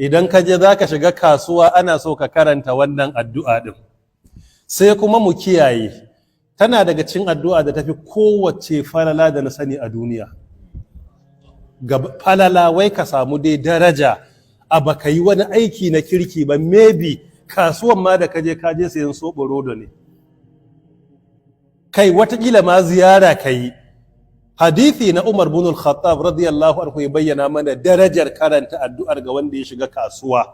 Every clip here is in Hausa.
Idan ka je za ka shiga kasuwa, ana so ka karanta wannan addu'a ɗin. Sai kuma mu kiyaye, tana daga cikin addu'a da tafi kowace falala da na sani a duniya. Falala wai ka samu dai daraja a baka yi wani aiki na kirki ba, maybe kasuwan ma da kaje, kaje sayan soɓo rodo ne, kai watakila ma ziyara ka yi. Hadithi na Umar bin al-Khattab radiyallahu anhu ya bayyana mana darajar karanta addu'ar ga wanda ya shiga kasuwa.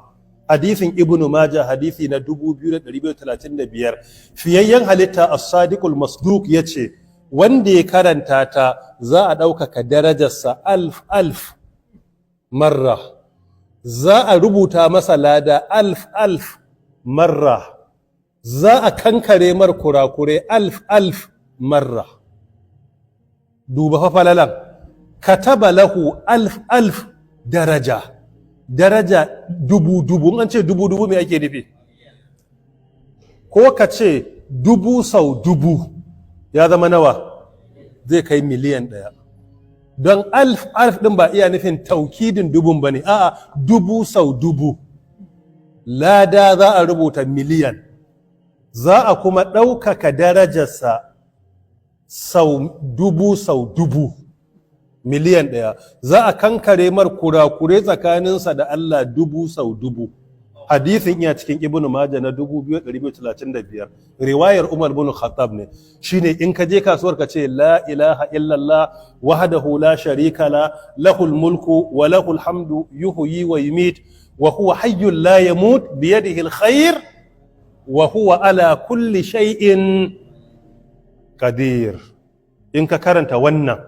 Hadithin Ibnu Majah, hadithi na 2235, fiyayyen halitta as-sadiqul masduq yace wanda ya karanta ta za a ɗaukaka darajarsa alf alf marra, za a rubuta masa lada alf alf marra, za a kankare mar kurakure alf alf marra. Duba fa falalan: kataba lahu alf alf daraja, daraja dubu dubu. An ce dubu dubu, me ake nufi? Ko ka ce dubu sau dubu ya zama nawa? Zai kai 1,000,000. Don alf alf din ba iya nufin taukidin dubun ba ne, a'a, dubu sau dubu, lada za a rubuta 1,000,000, za a kuma ɗaukaka darajarsa sau dubu sau dubu, 1,000,000, za a kankare mar kurakure tsakaninsa da Allah dubu sau dubu. Hadithin iya cikin Ibnu Majah na 2235, riwayar Umar bin Khattab ne. Shine in ka je kasuwar ka ce: la ilaha illallah wahdahu la sharika la lahul mulku wa lahul hamdu yuhyi wa yumit wa huwa hayyul la yamut biyadihi alkhair wa huwa ala kulli shay'in qadir. In ka karanta wannan,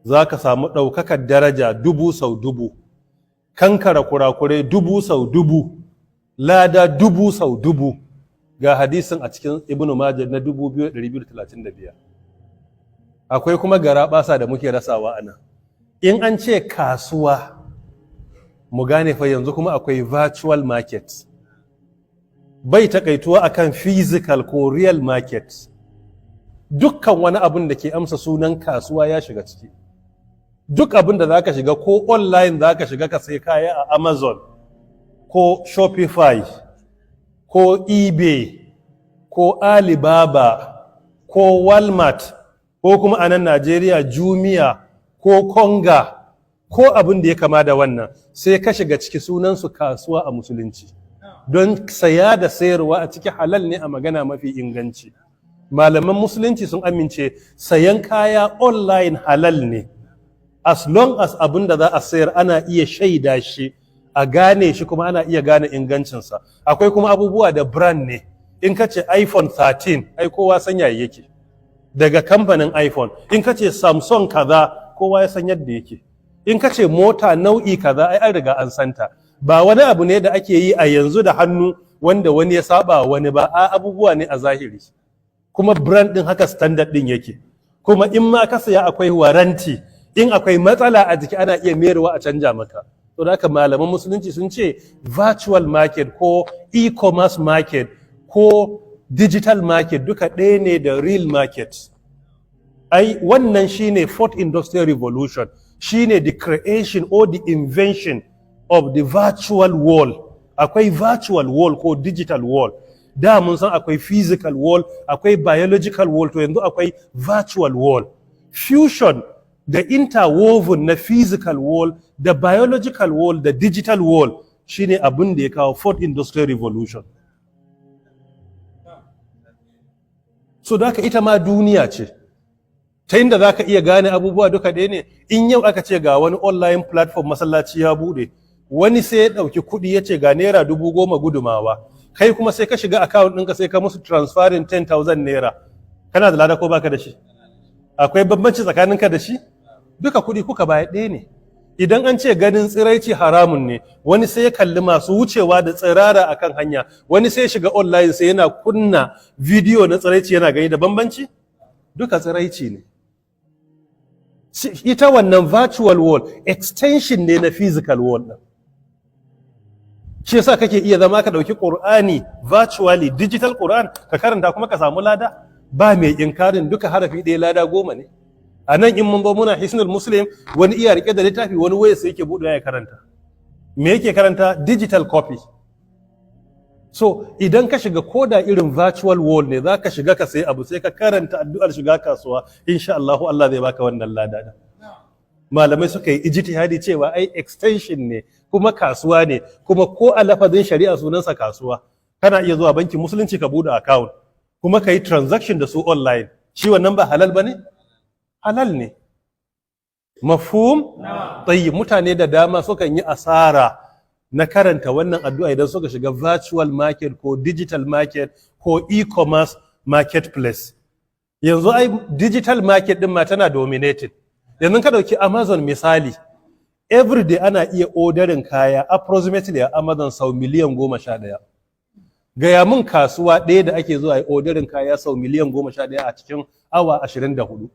za ka samu ɗaukakar daraja dubu sau dubu, kankara kurakurai dubu sau dubu, lada dubu sau dubu. Ga hadisin a cikin Ibnu Majah na 2235. Akwai kuma garabasa da muke rasawa ana in an ce kasuwa. Mu gane fa, yanzu kuma akwai virtual market, bai takaituwa akan physical ko real market. Dukkan wani abun da ke amsa sunan kasuwa ya shiga ciki. Duk abin da za ka shiga, ko online za ka shiga ka sai kaya a Amazon ko Shopify ko eBay ko Alibaba ko Walmart, ko kuma a nan Najeriya Jumia ko Konga ko abin da ya kama da wannan, sai ka shiga ciki, sunansu kasuwa a Musulunci, don saya da sayarwa a ciki halal ne. A magana mafi inganci, malaman Musulunci sun amince sayan kaya online halal ne, as long as abin da za a sayar ana iya shaida shi, a gane shi, kuma ana iya gane ingancinsa. Akwai kuma abubuwa da brand ne. In ka ce iPhone 13, ai kowa san yayi yake daga kamfanin iPhone. In ka ce Samsung kaza, kowa ya san yadda yake. In ka ce mota nau'i kaza, ai an riga an santa. Ba wani abu ne da ake yi a yanzu da hannu wanda wani ya saba wani ba, a abubuwa ne a zahiri, kuma brand din haka standard din yake. Kuma in ma ka saya, akwai warranty, in akwai matsala a jiki ana iya mayarwa a canja maka. To da haka malaman Musulunci sun ce virtual market ko e-commerce market ko digital market duka ɗaya ne da real market. Ai wannan shine fourth industrial revolution, shine the creation or the invention of the virtual world. Akwai virtual world ko digital world. Da mun san akwai physical world, akwai biological world, to yanzu akwai virtual world. Fusion da interwoven na physical world da biological world da digital world shine abin da ya kawo fourth industrial revolution. So da haka ita ma duniya ce ta inda za ka iya gane abubuwa duka ɗaya ne. In yau aka ce ga wani online platform, masallaci ya buɗe, wani sai ya ɗauki kuɗi ya ce ga ₦10,000 gudumawa, kai kuma sai ka shiga account ɗinka sai ka musu transferring 10,000 naira, kana da lada ko baka da shi? Akwai bambanci tsakaninka da shi? Duka kuɗi kuka baya, ɗaya ne. Idan an ce ganin tsiraici haramun ne, wani sai ya kalli masu wucewa da tsirara akan hanya, wani sai ya shiga online sai yana kunna bidiyo na tsiraici yana gani, da bambanci? Duka tsiraici ne. Ita wannan virtual world extension ne na physical world ɗin. Shi yasa kake iya zama ka ɗauki Ƙur'ani virtually, digital Quran, ka karanta kuma ka samu lada. Ba mai inkarin duka harafi ɗaya lada 10 ne. A nan in mun zo muna Hisnul Muslim, wani iya rike da littafi, wani waya sai yake buɗewa ya karanta. Me yake karanta? Digital copy. So idan ka shiga, koda irin virtual world ne, za ka shiga ka sayi abu, sai ka karanta addu'ar shiga kasuwa, insha Allah Allah zai baka wannan lada. Malamai suka yi ijtihadi cewa ai extension ne, kuma kasuwa ne, kuma ko a lafazin shari'a sunansa kasuwa. Kana iya zuwa bankin Musulunci ka bude account, kuma ka yi transaction da su online. Shi wannan ba halal ba ne? Halal ne. Mafhum? Tayyib. Mutane da dama sukan yi asara na karanta wannan addu'a idan suka shiga virtual market ko digital market ko e-commerce marketplace. Yanzu ai digital market din ma tana dominated. Yanzu ka dauki Amazon misali, everyday ana iya ordering kaya approximately a Amazon sau 11 miliyan. Gaya mun kasuwa ɗaya da ake zuwa yi ordering kaya sau 11 miliyan a cikin awa 24.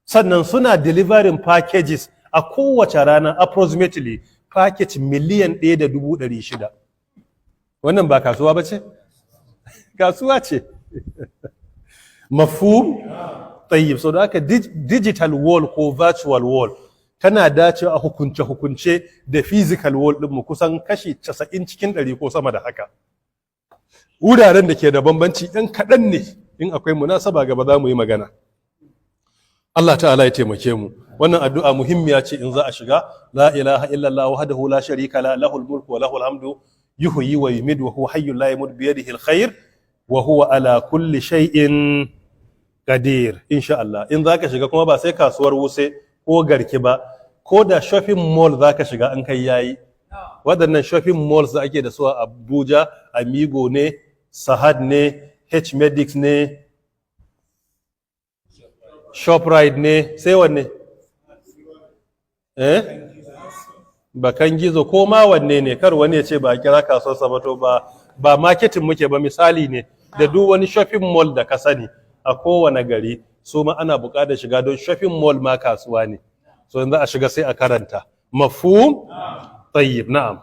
Sannan suna delivering packages a kowace rana, approximately package 1.6 miliyan. Wannan ba kasuwa ba ce? Kasuwa ce. Mafhum? Tayyib. So da haka digital world ko virtual world tana dacewa a hukunce-hukunce da physical world ɗinmu kusan kashi 90 cikin 100 ko sama da haka. Wuraren da ke da bambanci ɗan kaɗan ne. In akwai munasaba gaba za mu yi magana. Allah ta'ala ya taimake mu. Wannan addu'a muhimmiya ce in za a shiga: la ilaha illallah wahdahu la sharika la, lahul mulku wa lahul hamdu, yuhyi wa yumit, wa huwa hayyul la yamut, bi yadihi alkhair, wa huwa ala kulli shay'in qadir. Insha Allah in zaka shiga kuma ba sai kasuwar Wuse ko Garki ba, ko da shopping mall zaka shiga an kai yayi. Waɗannan shopping malls da ake da su a Abuja, Amigo ne, Sahad ne, H Medics ne, Shoprite ne, sai wanne? Eh? Bakan Gizo ko ma wanne ne, kar wani ya ce ba a kira kasuwarsa ba. To, ba marketing muke ba, misali ne. Da duk wani shopping mall da ka sani a kowane gari, su ma ana buƙatar shiga, don shopping mall ma kasuwa ne. So yanzu a shiga sai a karanta. Mafhum? Tayyib, na'am.